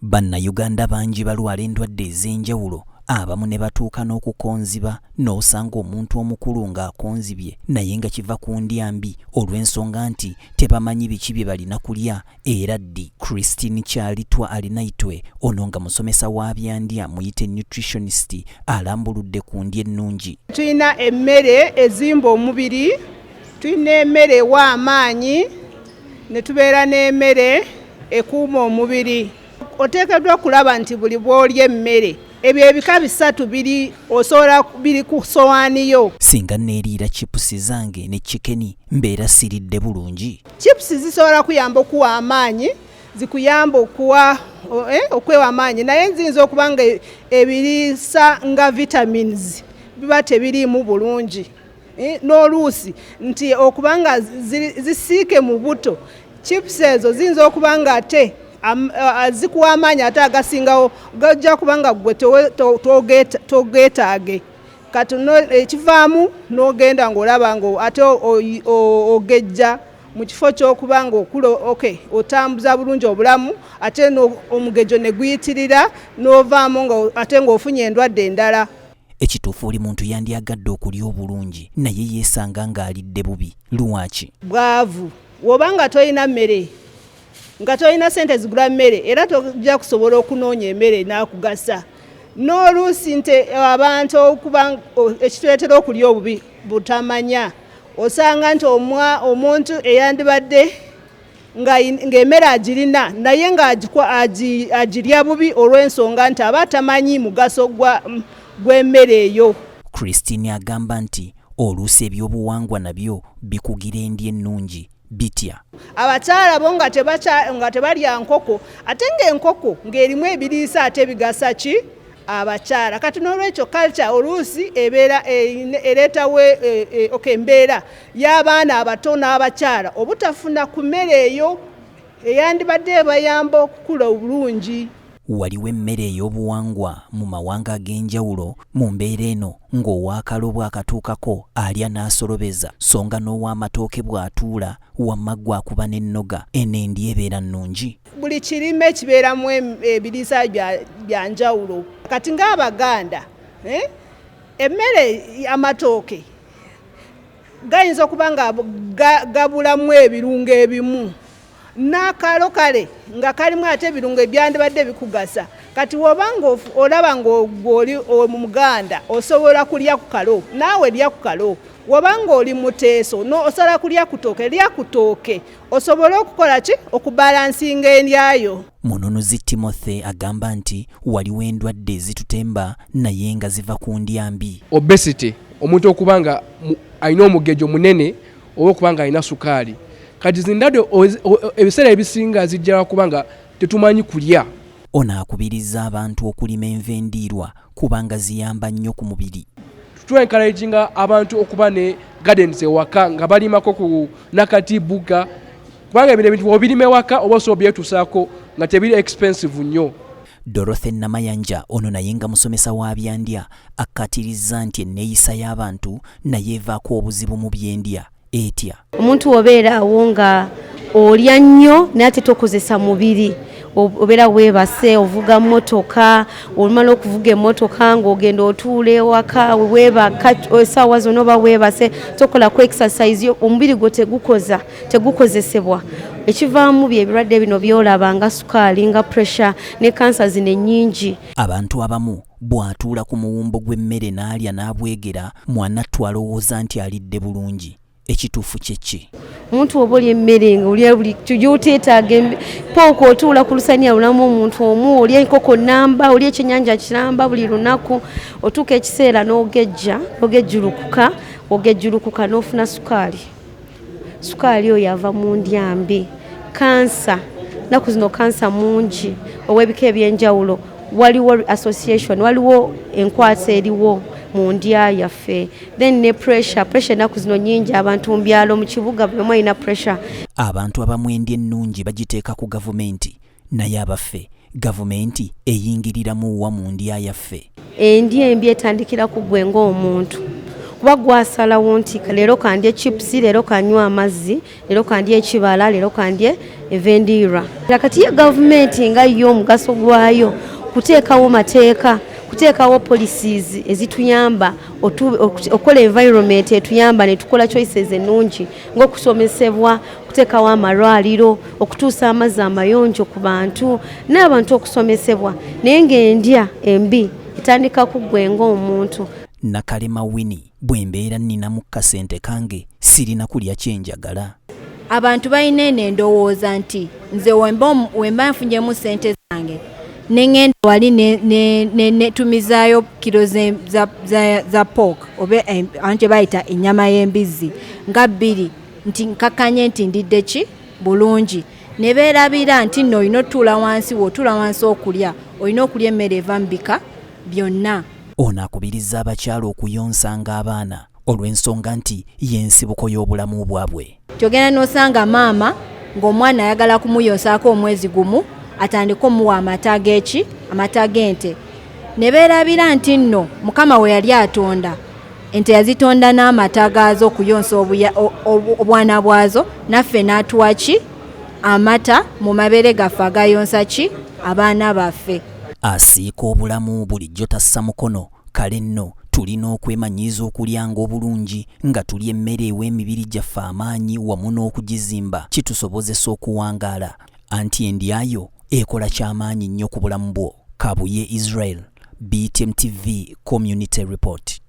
Bannayuganda bangi balwala endwadde ez'enjawulo, abamu ne batuuka n'okukonziba, n'osanga omuntu omukulu ng'akonzibye naye nga kiva ku ndya mbi olw'ensonga nti tebamanyi biki bye balina kulya era ddi. Christine Kyalitwa Alinaitwe ono nga musomesa wa byandya muyite nutritionist alambuludde ku ndya ennungi. Tulina emmere ezimba omubiri, tulina emmere ewa amaanyi, ne tubeera n'emmere ekuuma omubiri. Oteekeddwa okulaba nti buli bw'olya emmere ebyo ebika bisatu biri osobola biri ku sowaani yo. Singa neeriira chipusi zange ne chicken mbeera siridde bulungi. Chipusi zisobola kuyamba okuwa amaanyi, zikuyamba okuwa okwewa amaanyi, naye ziyinza okuba nga ebiriisa nga vitamins biba tebiriimu bulungi. N'oluusi nti okuba nga zisiike mu buto, chips ezo ziyinza okuba nga ate zikuwa amaanyi ate agasingawo gajja kuba nga ggwe togeetaage. Kati ekivaamu n'ogenda ng'olaba nga ate ogejja mu kifo ky'okuba nga okula, okay, otambuza bulungi obulamu, ate omugejo ne guyitirira n'ovaamu nga ate ng'ofunye endwadde endala. Ekituufu oli muntu yandyagadde okulya obulungi naye yeesanga ng'alidde bubi. Lwaki? Bwavu. Bw'oba nga tolina mmere, nga tolina ssente zigula mmere, era tojja kusobola okunoonya emmere enaakugasa. N'oluusi nti abantu okuba ekituleetera okulya obubi butamanya. Osanga nti omuntu eyandibadde ng'emmere agirina naye ng'agirya bubi olw'ensonga nti aba tamanyi mugaso gw'emmere eyo. Christine agamba nti oluusi ebyobuwangwa nabyo bikugira endya ennungi bitya. Abakyala bo nga tebalya nkoko, ate ng'enkoko ng'erimu ebiriisa ate bigasa ki abakyala. Kati n'olwekyo culture oluusi ebeera ereetawo embeera y'abaana abato n'abakyala obutafuna ku mmere eyo eyandibadde ebayamba okukula obulungi. Waliwo emmere ey'obuwangwa mu mawanga ag'enjawulo. Mu mbeera eno ng'owaakalo bw'akatuukako alya n'asolobeza, so nga n'ow'amatooke bw'atuula wamma ggwe akuba n'ennoga. Eno endya ebeera nnungi. Buli kirime kibeeramu ebiriisa bya njawulo. Kati ng'Abaganda, emmere amatooke gayinza okuba nga gabulamu ebirungo ebimu, n'akalo kale nga kalimu ate ebirungo ebyandibadde bikugasa. Kati bw'oba olaba ng'oli Omuganda osobola kulya ku kalo, naawe lya ku kalo. Bw'oba ng'oli Muteeso osobola kulya ku ttooke, lya ku ttooke osobole okukola ki okubalansinga endyayo. Mununuzi Timothy agamba nti waliwo endwadde ezitutemba naye nga ziva ku ndya mbi. Obesity, omuntu okuba nga alina omugejo munene oba okuba nga alina sukaali. Kati zindadde ebiseera ebisinga zijja kuba nga tetumanyi kulya. Ono akubiriza abantu okulima enva endiirwa kubanga ziyamba nnyo ku mubiri. Tu encouraginga abantu okuba ne gardens ewaka nga balimako ku nakati buga, kubanga ebino ebintu bw'obirima ewaka oba osobola obyetuusaako nga tebiri expensive nnyo. Dorothy Namayanja ono naye nga musomesa wa byandya akkatirizza nti enneeyisa y'abantu naye evaako obuzibu mu byendya etya. Omuntu obeera awo nga olya nnyo naye ate tokozesa mubiri, obeera weebase, ovuga mmotoka, olumala okuvuga emmotoka ng'ogenda otuula ewaka weebaka essaawa zonna oba weebase, tokola ku exercise, omubiri gwo tegukozesebwa. Ekivaamu bye birwadde bino by'olaba nga sukaali, nga pressure ne kansa zino ennyingi. Abantu abamu bw'atuula ku muwumbo gw'emmere n'alya n'abwegera, mwanattu alowooza nti alidde bulungi. Ekituufu kye ki? Omuntu oba olya emmere nga olya buli gy'oteetaaga, pooka otuula ku lusaniya lulamu omuntu omu, olya enkoko nnamba, olya ekyennyanja kiramba buli lunaku, otuuka ekiseera n'ogejja, n'ogejjulukuka, ogejjulukuka n'ofuna sukaali. Sukaali oyo ava mu ndya mbi. Kansa, ennaku zino kansa mungi ow'ebika eby'enjawulo, waliwo association, waliwo enkwata eriwo mu ndya yaffe. Then ne pressure, pressure ennaku zino nnyingi, abantu mu byalo, mu kibuga buli omu alina pressure. Abantu abamu endya ennungi bagiteeka ku gavumenti, naye abaffe gavumenti eyingiriramu wa mu ndya yaffe? Endya embi etandikira ku ggwe ng'omuntu, Kuba gwasalawo nti leero kandye chips, leero kanywa amazzi, leero kandye ekibala, leero kandye enva endiirwa. Kati ye gavumenti nga yo omugaso gwayo kuteekawo mateeka, kuteekawo policies ezituyamba okukola environment etuyamba ne tukola choices ennungi, ng'okusomesebwa, okuteekawo amalwaliro, okutuusa amazzi amayonjo ku bantu, n'abantu okusomesebwa. Naye ng'endya embi etandika ku ggwe ng'omuntu. Nakalema Winnie, bwe mbeera nninamu kasente kange sirina kulya kyenjagala. Abantu balina eno endowooza nti nze wemba nfunyemu ssente zange ne ŋŋenda wali netumizaayo kiro za pork oba anti bayita ennyama y'embizzi nga 2, nti nkakkanye nti ndidde ki bulungi. Ne beerabira nti nno olina otuula wansi, w'otuula wansi okulya, olina okulya emmere eva mu bika byonna. Ono akubiriza abakyala okuyonsanga abaana olw'ensonga nti y'ensibuko y'obulamu bwabwe. Kyogenda n'osanga maama ng'omwana ayagala kumuyonsaako omwezi gumu, atandike omuwa amata g'eki, amata g'ente. Ne beerabira nti nno Mukama we yali atonda ente, yazitonda n'amata gaazo okuyonsa obwana bwazo, naffe n'atuwa ki? Amata mu mabeere gaffe agayonsa ki? Abaana baffe. Asiika obulamu bulijjo tassa mukono. Kale nno tulina okwemanyiiza okulyanga obulungi, nga tulya emmere ewa emibiri gyaffe amaanyi wamu n'okugizimba, kitusobozesa okuwangaala. Anti endyayo ekola kyamaanyi nnyo ku bulamu bwo. Kabuye Israel, BTM TV Community Report.